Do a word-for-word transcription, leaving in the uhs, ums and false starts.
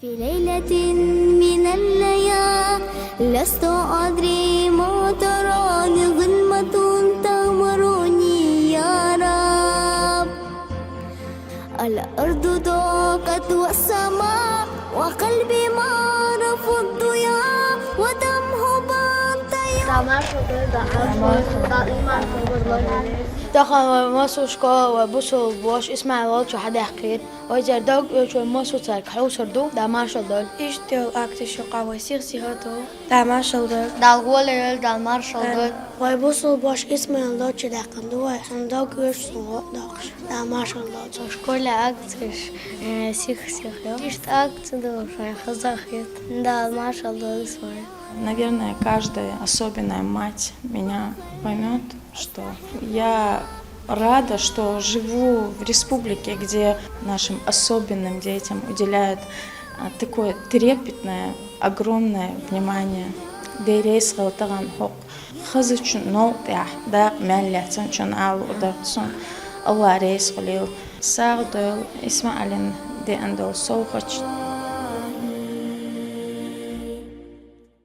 في ليلة من الليالي لست أدري ما تراني، ظلمة تغمرني يا رب. الأرض ضاقت والسماء، وقلبي ما عرف الضياء، وتمحو بنت يوم. Тамашалла да, тамашалла да, тамашалла да. Тахан вай массо школа вай бусалба воша Исмаил волча хьадаьккхар. Вай цар дог оьцуш, вай массо царга хьовсур ду, Дала маршалла дойла. Иштта йола акци шуга вай сих-сиха ду, Дала маршалла дойла. Дала гӀоле йойла, Дала маршалла дойла. Вай бусалба воша Исмаил волча даьккха ду вай, цун дог оьцуш, цун гӀо а доккхуш, Дала маршалла дойла. Школе акцеш, э, сих-сиха я. Иштта акци ду, шоай хазахет. Дала маршалла дойла, Исмаил. Наверное, каждая, особенная мать меня поймет, что я рада, что живу в республике, где нашим особенным детям уделяют, а, такое трепетное, огромное внимание. Дера рейс хилтаган хок хазачу нолтях, да, меллецан чун алу да сун. Алла рейс хилил. Сагъдал Исмаилин де андал совхач.